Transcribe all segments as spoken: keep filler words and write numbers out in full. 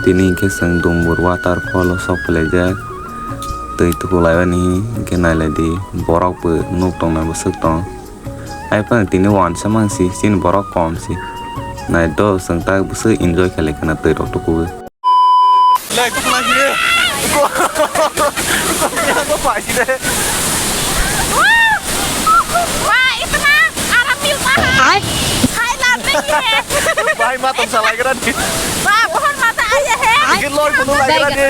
Tini hwnkhe chwng Dumbur waterfall o sok phaijak. Twi tuku laimani hwnkhe nailaidi, borok bo nuk tongnai bwswk tong. Hai phano tini uansa mang si, chini borok kom si. Nai do chwng tak bwswk enjoy khailai kheno twi rok tukuwi. Nai, kutung lagi deh. Kutung lagi deh. वाह, इतना आराम मिलता है। हाय लाभ नहीं है। भाई, माँ तुम साला करा दी। वाह, बहुत मजा आया है। Good Lord, कुतुं लाइक करा दी।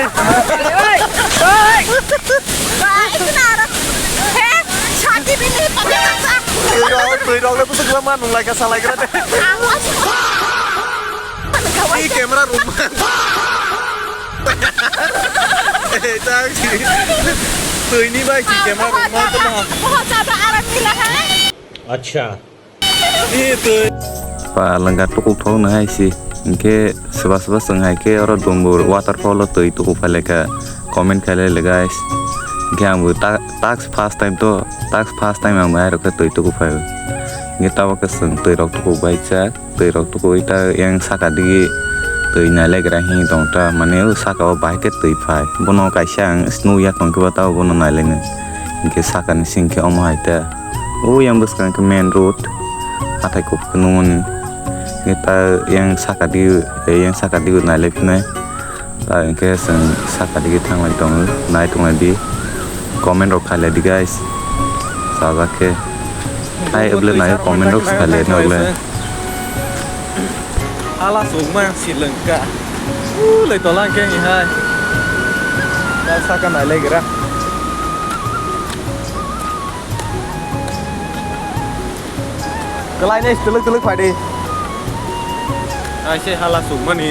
वाह, इतना आराम है। शादी भी नहीं पता चलता। Twi rok, twi rok le bwswk kwbangma nung lai kha, salai kra de. Ang was- Ni camera room. Eh, tak si. Twi ni bai si camera room ma tuma. बहुत ज्यादा आराम मिला है। अच्छा। Ni twi. Pa lwngkha tukuthok no hai si. Hinkhe swba swba chwng hai khe oro Dumbur waterfall o twi tuku phai lai kha, comment khai lai le guys. Hinkhe ang bo ta-, tax first time to, tax first time ang bo hai rok khe twi tuku phai o. Hinkhe tabok khe chwng twi rok tuku bai chak, twi rok tuku wi ta yang saka digi twi nai lai gra hini tong ta, mane o saka o bahai khe twi phai. Bono kaisa ang snu ya tong khe bo ta bono nai lai nai. Hinkhe saka ni sing khe omo hai ta. O yang bwskang khe main road, hathai kuphur nungmani. Neta yang saka di, yang saka di nai lai phinai. Ta hinkhe chwng saka digi thang lai tongo, nai tong lai di. Comment rok khai lai di guys. Sajak khe. Hai oble nai comment rok khai lai na oble. Hala sukma silengka. Ulai tolang khe hai. Ta saka nai lai gra. Kwlai nai twlwk twlwk phai di. Ai se hala sukmani.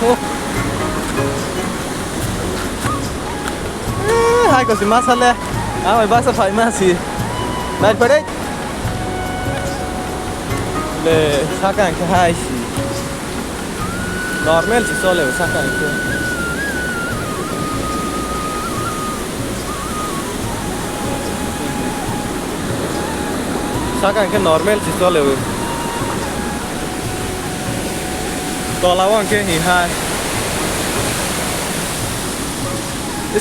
Oh. Eh, hai kosi masale. Amai baksa phai masi. Nai phai dai. Le saka ang khe hai si. Normal si chole o saka ang khe. Saka ang khe normal si chole o. Tola o ang khe hi hai.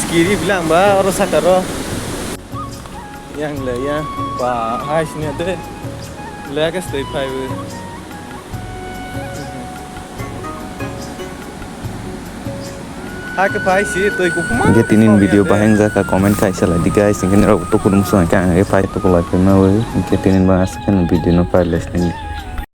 Skiri bilang ba oro saka ro. Yang le yang ba hai sini de. Le ke stay phai o. Hake phai si twi kuphuma. Hinkhe tini video bahai wngjakha, comment khai salai di guys. Hinkhe norok tukhulung song khe ang khe phai tukhulai phai mawi. Hinkhe tini ba aswk khe video no phai lesni.